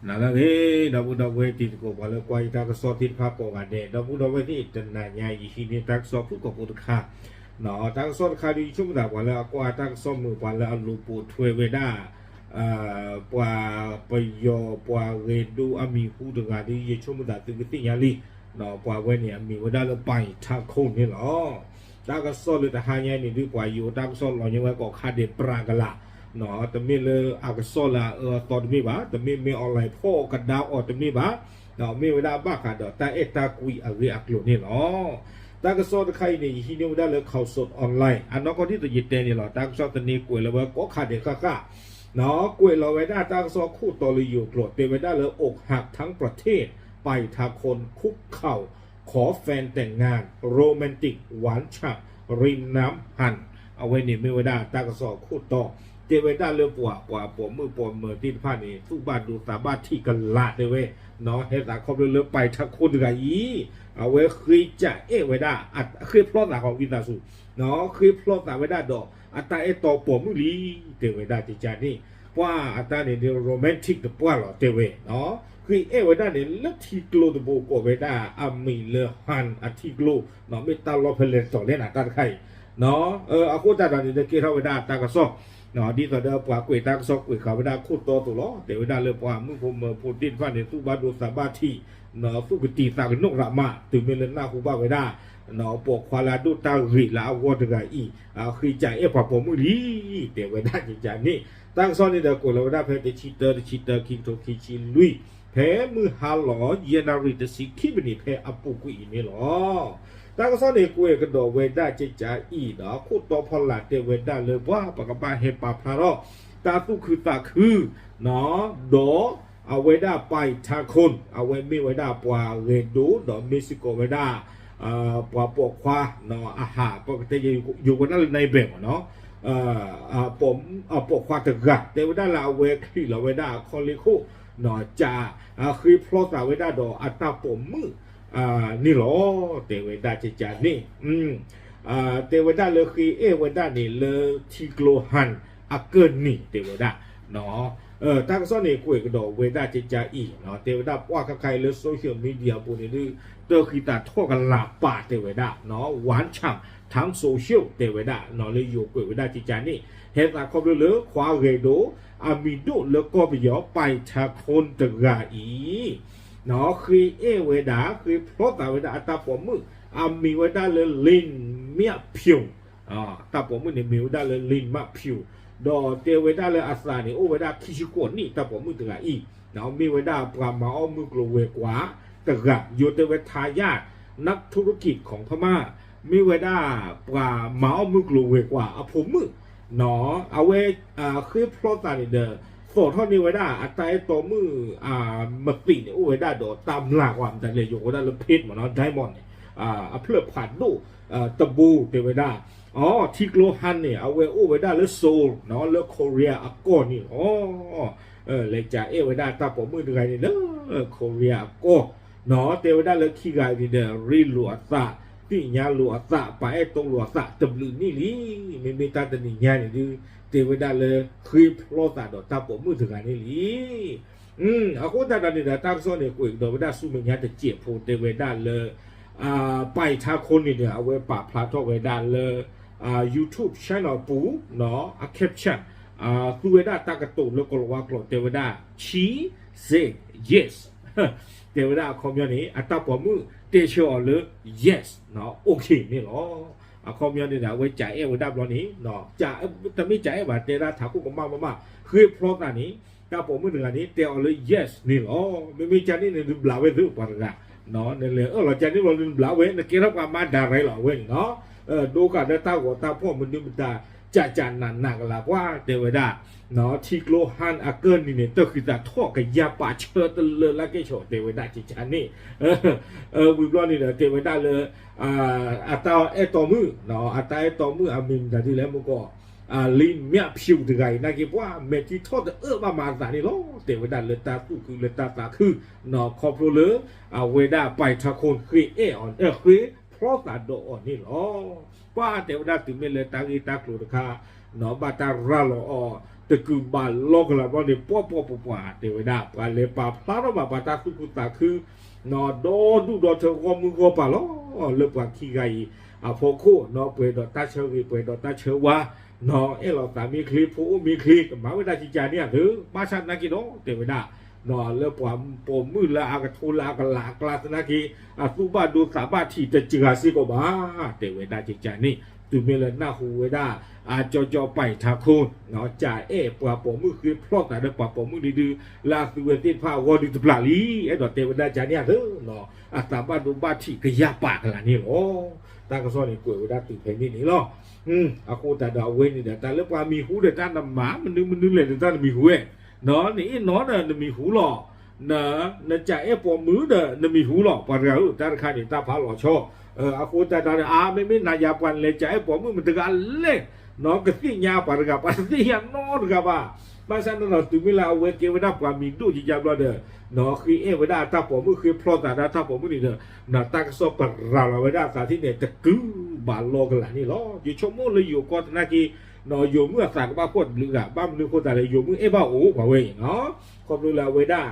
နၤလၢအဂ့ၤ ဒီပုၢ်ဒီဝဲၢ်တံၤသကိး ပှၤလၢကွၢ်ယတၢ်ကစီၣ်သ့ၣ်တဖၣ်ကိးဂၤဒဲး, ဒီပုၢ်ဒီဝဲၢ်သ့ၣ် တနၤညါအံၤ ယဟံးန့ၢ်တၢ်ကစီၣ်ဖုၣ်ကိာ်ဖိတခါ, တၢ်ကစီၣ်တခါဒုး ယဆိကမိၣ်သးပှၤလၢအကွၢ်တၢ်ကစီၣ်မုာ် ပှၤလၢအလူၤပိာ်ထွဲဝဲဒၣ် ပှၤပယီၤပှၤဂဲၤဒိအမံၤဟူတဂၤဒုး ယဆိကမိၣ်သးသုကသ့ၣ်ညါလံ, ပှၤဝဲန့ၣ်အမံၤဝဲဒၣ်လၢ ပၢ်ထးခိၣ်န့ၣ်လီၤ. တၢ်ကစီၣ်လၢတဟါညါအံၤန့ၣ်ဒုး ပှၤယိၤတၢ်ကစီၣ်လီၤညါဝဲကိးခါဒဲးပြးကလာ်, တမ့ၢ်လၢအကစီၣ်လၢအအၢအသီတမ့ၢ်ဘၣ်, တမ့ၢ်မ့ၢ်အီၣ်လဲၣ်ဖီၣ်ကဒါအီၤတမ့ၢ်ဘၣ်, မ့ၢ်ဝဲဒၣ်ဘၣ်ဃးဒီးတၢ်အဲၣ်တၢ်ကွံအဂ့ၢ်အကျိၤန့ၣ်လီၤ. တၢ်ကစီၣ်တခါအံၤန့ၣ် ယဟံးန့ၢ်ဝဲဒၣ်လၢ Khaosod Online အနီၢ်ကီၢ်ဒ်သိးယတဲန့ၣ်လီၤ. တၢ်ကစီၣ်သန့ကွဲးလီၤဝဲကိးခါဒဲးဃၣ်ဃၣ်, ကွဲးလီၤဝဲဒၣ်တၢ်ကစီၣ်ခိၣ်တီလၢယိၤကျိာ် တဲဝဲဒၣ်လၢ อกหักทั้งประเทศ ปายทาคนคุกเข่าขอแฟนแต่งงาน โรแมนติกหวานฉ่ำริมน้ำฮัน အဝဲန့ၣ်မ့ၢ်ဝဲဒၣ်တၢ်ကစီၣ်ခိၣ်တီ, တဲဝဲဒၣ်လၢပှၤ ပှၤပိာ်မုၣ်ပိာ်မၢၤသ့ၣ်တဖၣ်န့ၣ် သူၣ်ဘၣ်ဒိသးဘၣ်ထံးကလာ်တဲဝဲ, ဟဲသးခီဖျိလၢ ပၢ်ထးခိၣ်တဂၤအံၤ အဝဲဃ့စးအဲၣ်ဝဲဒၣ်, ဃ့ဖျီသးဃီဝံသးစူၤ, ဃ့ဖျီသးဝဲဒၣ်ဒီး အတၢ်အဲၣ်တီပိာ်မုၣ်လံ, တဲဝဲဒၣ်ကကန့ၣ်, ပှၤအတၢ်န့ၣ်ဒုး romantic တပှၢ်လီၤတဲဝဲ, ဃ့အဲၣ်ဝဲဒၣ်န့ၣ် လၢထံကျိတဘိကိးဝဲဒၣ်အမံၤလၢ ဟၣ် အထံကျိ, မ့ၢ်တၢ်လီၢ်ဖဲလဲၣ်တတီၤလဲၣ်နၤတၢ်တခါအံၤ, အဃိသတးဒီးန့ၣ် ကဲထီၣ်ဝဲဒၣ်တၢ်ကစီၣ်, ဒ်သိးဒီးပှၤကွဲးတၢ်ကစီၣ်ကွဲးဃာ်ဝဲဒၣ်ခိၣ်တီအသိးလီၤ. တဲဝဲဒၣ်လၢပှၤမုၣ်ဖိမၢဖိသ့ၣ်တဖၣ်န့ၣ် သူၣ်ဘၣ်ဒိသးဘၣ်ထံး, သူၣ်ကတံာ်သးကနိးရးမး, တုၤမ့ၢ်လၢနၢ်ဟူဘၣ်ဝဲဒၣ် ပိာ်ခွါလၢအဒိၣ်တၢ်ဂ့ၤလၢအဂီၢ်တဂၤအံၤ ဃ့စးအဲၣ်ပှၤပိာ်မုၣ်လံ, တဲဝဲဒၣ်ကကန့ၣ်, တၢ်ကစီၣ်န့ၣ်ဒီးကွဲးလီၤဝဲဒၣ်ဖဲတဆံတၢ တဆံတၢ ခံကထိခံဆံလွံၢ်, ဖဲမုၢ်ဟါလီၤ ယဲၢ်နၣ်ရံၣ်တဆံခံမံးနံး ဖဲအပူၤကွံာ်အံၤန့ၣ်လီၤ. တၢ်ကစီၣ်န့ၣ်ကွဲးကဒီးဝဲဒၣ်ကကအံၤဒီး ခိၣ်တီဖီလာ်တဲဝဲဒၣ်လၢပှၤ ပကဘၣ်ဟဲပာ်ဖျါထီၣ် တၢ်သူၣ်ခုသးခု ဒီးအဝဲဒၣ် ပၢ်ထးခိၣ် အဝဲမ့ၢ်ဝဲဒၣ်ပှၤဂဲၤဒိ ဒီးမ့ၢ်စ့ၢ်ကီးဝဲဒၣ် ပှၤပိာ်ခွါ အဟး ပကတဲယိၤဝဲဒၣ်လၢ နံဘဲၣ်မ့ၢ်နီၤ ပိာ်ခွါတဂၤ တဲဝဲဒၣ်လၢအဝဲချံးလီၤဝဲဒၣ်အခီၣ်လ့ၢ်ခိၣ် ဃ့ဖျီသးဝဲဒၣ်ဒီးအတၢ်ပိာ်မုၣ်န့ၣ်လီၤ တဲဝဲဒၣ်ကကန့ၣ် တဲဝဲဒၣ်လၢဃ့အဲၣ်ဝဲဒၣ်န့ၣ်လၢထံကျိဟၣ်အကၢၢ်နံၤ တဲဝဲဒၣ် တၢ်ကစီၣ်န့ၣ် ကွဲးကဒီးဝဲဒၣ်ကကအံၤ တဲဝဲဒၣ်ပှၤခါခါအံၤလၢ social media အပူၤန့ၣ်ဒုး တၢ်ဃံသးထီၣ်ကလာ်ပာ်တဲဝဲဒၣ် ဝၣ်ဆၣ် ထၣ် social တဲဝဲဒၣ် လၢယိၤကွဲးဝဲဒၣ်ကကန့ၣ် ဟဲသးခီဖျိလၢခွါဂဲၤဒိ အမံၤဒိၣ်လၢကီၢ်ပယီၤ ပၢ်ထးခိၣ်တဂၤအံၤ ဃ့အဲၣ်ဝဲဒၣ် ဃ့ဖျီသးဝဲဒၣ်အတၢ်ပိာ်မုၣ် အမံၤဝဲဒၣ်လၢ လ့ၣ်မၠၣ်ဖၠိၣ် တၢ်ပိာ်မုၣ်န့ၣ်မ့ၢ်ဝဲဒၣ်လၢ လ့ၣ်မၠၣ်ဖၠိၣ် ဒီးတဲဝဲဒၣ်လၢအသးန့ၣ် အိၣ်ဝဲဒၣ်ခံဆံဃိးနံၣ် တၢ်ပိာ်မုၣ်တဂၤအံၤ မ့ၢ်ဝဲဒၣ်ပှၤမၤအီၣ်မုၢ်ကျိၤဝဲၤကွာ်တဂၤ ယိၤတဲဝဲ ทายาท นักธุรกิจของพม่า မ့ၢ်ဝဲဒၣ်ပှၤမၤအီၣ်မုၢ်ကျိၤဝဲၤကွာ်အဖိမုၣ် အဝဲဃ့ဖျီသးန့ၣ်ဒီး သိးထီၣ်န့ၢ်ဝဲဒၣ်အတၢ်အဲၣ်တီမုၣ် မသံးန့ၣ် အိၣ်ဝဲဒၣ်ဒီးတၢ်မျၢ်ကွၢ်မတၤလဲၣ် ယိၤဝဲဒၣ်လၢ pink မ့ၢ်နီၤ diamond န့ၣ် အဖျၢၣ်ဖးဒိၣ်တဘိတဲဝဲဒၣ် ထံကျိဟၣ်န့ၣ် အဝဲအိၣ်ဝဲဒၣ်လၢ Seoul လၢ Korea အကီၢ်န့ၣ်လီၤ လဲၤကအဲၣ်ဝဲဒၣ်တၢ်ပိာ်မုၣ်တဂၤန့ၣ်လၢ Korea အကီၢ် တဲဝဲဒၣ်လၢခံဂၤအံၤန့ၣ်ဒီး ရ့လိာ်အသး သ့ၣ်ညါလိာ်အသး ပာ်အဲၣ်တီလိာ်အသး တဘျုးနံၣ်လံ မ့မ့ၢ်တၢ်တနံၤညါန့ၣ်ဒုး တဲဝဲဒၣ်လၢ ဃ့ဖျီသးဒီးတၢ်ပိာ်မုၣ်တဂၤန့ၣ်လံ အဃိသတးဒီးန့ၣ်ဒီး တၢ်ကစီၣ်န့ၣ် ကွဲးကဒီးဝဲဒၣ်ဆူမဲာ်ညါတစဲးဖိ တဲဝဲဒၣ်လၢ ပၢ်ထးခိၣ်န့ၣ်ဒီး အဝဲပာ်ဖျါထီၣ်ဝဲဒၣ်လၢ YouTube channel အပူၤ အ caption သူဝဲဒၣ်တၢ်ကတိၤလၢကိၤလၤဝါကျိာ်တဲဝဲဒၣ် She said yes တဲဝဲဒၣ်အခီပညီန့ၣ် အတၢ်ပိာ်မုၣ်တဲဆၢအီၤလၢ yes OK န့ၣ်လီၤ အခီပညီန့ၣ်ဒီး အဝဲကအဲၣ်ဝဲဒၣ်ဘျီန့ၣ် တမ့ၢ်ကအဲၣ်ဘၣ် တဲဒၣ်ထးခိၣ်ကမၣ်မးမး ဃ့ဖျီသးန့ၣ် တၢ်ပိာ်မုၣ်တဂၤန့ၣ် တဲအီၤလၢ yes န့ၣ်လီၤ မ့မ့ၢ်ကန့ၣ်န့ၣ် ဒုးဘျးဝဲသုပှၤတဂၤ နလဲၤအၢၣ်လီၤကန့ၣ်ဘျီဒုးဘျးဝဲ နကဲထီၣ်ပှၤမါဒါရဲလီၤအဝဲန့ၣ်နီၤ ဒိဃာ်လၢတၢ်ဂီၤတၢ်ဖီၣ်မနုၤမတၤ ကၠးကၠးနးနးကလၤကွၢ် တဲဝဲဒၣ် ထံကျိဟၣ်အကၢၢ်နံၤန့ၣ် တၢ်ဃံသးထီၣ်ကယၢ်ပာ်ဆၢတလၢလၢကဲၣ်ဆိး တဲဝဲဒၣ်ကကန့ၣ် ဝံၤဘျီန့ၣ်ဒီး တဲဝဲဒၣ်လၢ အတၢ်အဲၣ်တီမုၣ် အတၢ်အဲၣ်တီမုၣ်အမံၤမတၤဒ်လဲၣ်မ့ၢ်ကီး လံမၠၣ်ဖၠူၣ်တဂၤအံၤ နာ်က့ပှၤမဲာ်ထံထီၣ်တအၢၣ်ဘၣ်မၤအသးန့ၣ်လီၤ တဲဝဲဒၣ်လၢတၢ်သူၣ်ခုလၢတၢ်သးခု ခီဖျိလၢ အဝဲဒၣ်ပၢ်ထးခိၣ်ဃ့အဲၣ်အီၤ ဃ့ဖျီသးဒီးအီၤန့ၣ်လီၤ ပှၤတဲဝဲဒၣ်တုၤမ့ၢ်လၢတၢ်ဂ့ၢ်တၢ်ကျိၤတခါ ဘၣ်တၢ်ရၤလီၤအီၤ တကုာ်ဘၣ်လီကလးဘျီန့ၣ် ပှီၢ်ပှီၢ်ပှၤပှၤ တဲဝဲဒၣ် ပှၤလဲၤပာ်ဖျါထီၣ်ဘၣ်ပှၤတၢ်သူၣ်ခုသးခု ဒီဒူၣ်ဒီထၢဂီၢ်မုၢ်ဂီၢ်ပၤလီၤ. လၢပှၤခံဂၤအံၤအဖီခိၣ် ပှဲၤဒီးတၢ်ဆၢဂ့ၤ ပှဲၤဒီးတၢ်ဆၢဝါ အဲၣ်လီၤသးမ့ၢ်ချ့ ဖိအိၣ်မ့ၢ်ချ့ ကမၤဝဲဒၣ်ကကန့ၣ်ဧါသၢ ဘၣ်ဆၣ်သနာ်က့ဒီး တဲဝဲဒၣ် လၢပှၤပိာ်မုၣ်လၢအကထိလၢအကလးအကျါသနာ်က့ အသူၣ်ဘၣ်ဒိသးဘၣ်ထံးတစှၤစ့ၢ်ကီးဘၣ် တဲဝဲဒၣ်ကကန့ၣ် တုၤမ့ၢ်လၢနၢ်ဟူဝဲဒၣ် အကၠီကၠီပာ်အံၤထးခိၣ် ကအဲၣ်ပှၤပိာ်မုၣ်ဃ့ဖျီၣ်သးဒီးပှၤပိာ်မုၣ်ဒုဒု လၢအသုဝဲသ့ၣ်တဖၣ်အဂီၢ်ဒုတပျၢ်လံ အဲၣ်ဒိးတဲဝဲဒၣ်ကန့ၣ်ဧါသၢ အသးဘၣ်ဒိဘၣ်ထံးကယၢ်ပာ်ကလးန့ၣ်လီၤ. တၢ်ကစီၣ်န့ၣ်ကွဲးဝဲဒၣ်တုၤဖဲန့ၣ်န့ၣ်လီၤ. အဃိသတးဒီးအဝဲန့ၣ်ဒီး တၢ်လၢပှၤမံၤဟူဒီးတၢ်နမၤမနုၤမနုၤလဲၣ်ဒီးတၢ်နမံၤဟူဝဲ နအ့ၣ်နီၤဒီးနမံၤဟူလီၤ နကအဲၣ်ပိာ်မုၣ်ဒီးနမံၤဟူလီၤ ပှၤတဂၤဧၢ တၢ်တခါန့ၣ် တၢ်ဖးလီၤဆီ အဃိသတးဒီးန့ၣ် အါမ့မ့ၢ်နၤယၤပှၤလဲၤကအဲၣ်ပိာ်မုၣ်မတဂၤလဲၣ် ကသ့ၣ်ညါပှၤတဂၤ ပှၤတသ့ၣ်ညါနီတဂၤဘၣ်. ဘၣ်ဆၣ်န့ၣ်ဒီး တုၤမ့ၢ်လၢအဝဲကဲဝဲဒၣ်ပှၤမံၤဒိၣ်ကယါဘျီဒီး ဃ့အဲၣ်ဝဲဒၣ်တၢ်ပိာ်မုၣ်ဃ့ဖျီၣ်သးဒီးတၢ်ပိာ်မုၣ်န့ၣ်ဒီး တၢ်ကစီၣ်ပရၤလီၤဝဲဒၣ်အသးသ့ၣ်န့ၣ် တကုာ်ဘၣ်လီကလးန့ၣ်လီၤ. ယဆိကမိၣ်လၢယိၤကီၢ်သနာ်က့ ယိၤမုၣ်အသးကဘၣ်ဖှီၣ်တဘျုးဂၤ ဘၣ်မနုၤအဃိသတးလဲၣ် ယိၤမုၣ်အဲၣ်ဘၣ်အိၣ်ပှၤဝဲအံၤ ခီဖျိလၢအဝဲဒၣ်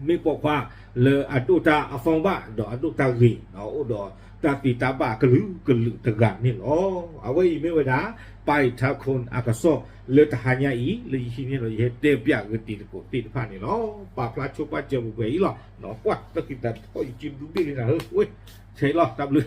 မ့ၢ်ပိာ်ခွါလၢအဒိၣ်တၢ်အသီဘၣ် ဒီးအဒိၣ်တၢ်ဂ့ၤ အိၣ်ဒီးတၢ်သ့တၢ်ဘၣ်ကလုာ်ကလုာ်တဂၤန့ၣ်လီၤ. အဝဲအံၤမ့ၢ်ဝဲဒၣ် ပာ်အံၤထးခိၣ်အကစီၣ်လၢတဟါညါအံၤ လၢယဟံးန့ၢ်ဒီးယဟဲတဲပၠးဂ့ၤတံၤသကိးသ့ၣ်တဖၣ်န့ၣ်လီၤ. ပာ်ဖျါဆိပာ်စၢၤပှဲၤအံၤလီၤ. ကွၢ်တၢ်ဃံသးထီၣ်ယစုဒူဘ့ၣ်လံနၤဧၢ ဝဲ ဆဲးလီၤ တၢ်ဘျုး